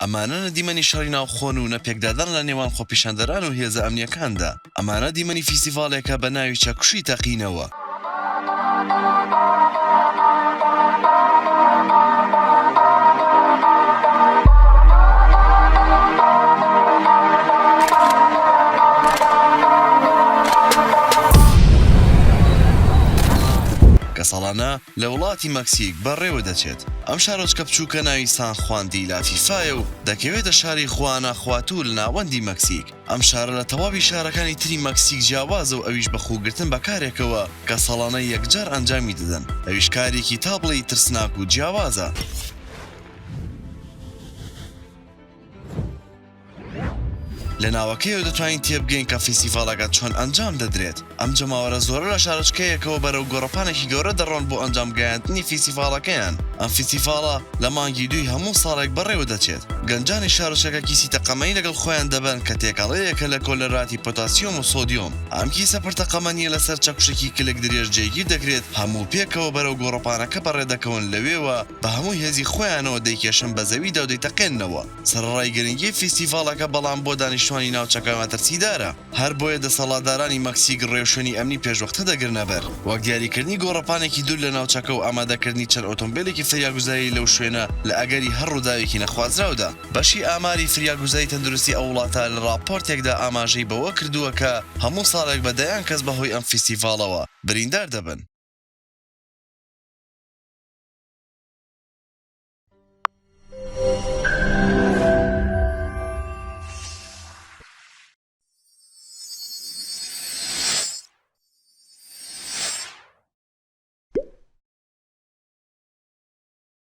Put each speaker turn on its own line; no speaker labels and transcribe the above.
ئەمانە نە دیمەنی شەڕی ناوخۆن و نە پێکدادان لە نێوان خۆپیشاندەران و هێزە ئەمنییەکاندا، ئەمانە دیمەنی فیستیڤاڵێکە بە ناوی چەکوشی تەقینەوە. کە ساڵانە لە وڵاتی مەکسیک بەڕێوە دەچێت. ئەم شارۆچکە بچووکە ناوی سان خوان دی لا فیفایە و دەکەوێتە شاری خواناخواتو لە ناوەندی مەکسیک. ئەم شارە لە تەواوی شارەکانی تری مەکسیک جیاوازە و ئەویش بە خووگرتن بە کارێکەوە کە ساڵانە یەکجار ئەنجامی دەدەن، ئەویش کارێکی تا بڵێی ترسناک و جیاوازە. لە ناوەکەیەوە دەتوانین تێبگەین کە فیستیڤاڵەکە چۆن ئەنجام دەدرێت. ئەم جەماوەرە زۆرە لە شارۆچکەیەکەوە بەرەو گۆڕەپانێکی گەورە دەڕۆن بۆ ئەنجام گەیاندنی فیستیڤاڵەکەیان. ئەم فیستیڤاڵە لە مانگی دووی هەموو ساڵێک بەڕێوە دەچێت. گەنجانی شارۆچکەکە کیسی تەقەمەنی لەگەڵ خۆیان دەبەن کە تێکەڵەیەکە لە کلۆراتی پۆتاسیۆم و سۆدیۆم. ئەم کیسە پڕ تەقەمەنییە لەسەر چەکوشێکی کلک درێژ جێگیر دەکرێت، هەموو پێکەوە بەرەو گۆڕەپانەکە بەڕێدەکەون لەوێوە بە هەموو هێزی خۆیانەوە دەیکێشن بە زەویدا و دەیتەقێننەوە. سەرەڕای گرنگی فیستیڤاڵەکە بەڵام بۆ دانیشتوانی ناوچەکە مەترسیدارە، هەر بۆیە دەسەڵاتدارانی مەکسیک ڕێوشوێنی ئەمنی پێشوەختە دەگرنەبەر، وەک دیاریکردنی گۆڕەپانێکی دوور لە ناوچەکە و ئامادەکردنی چەند ئۆتۆمبێلێکی فریاگوزاری لەو شوێنە لە ئەگەری هەر ڕووداوێکی نەخوازراودا. بەشی ئاماری فریاگوزاری تەندروستی ئەو وڵاتە لە ڕاپۆرتێکدا ئاماژەی بەوە کردووە کە هەموو ساڵێک بە دەیان کەس بەهۆی ئەم فیستیڤاڵەوە بریندار دەبن.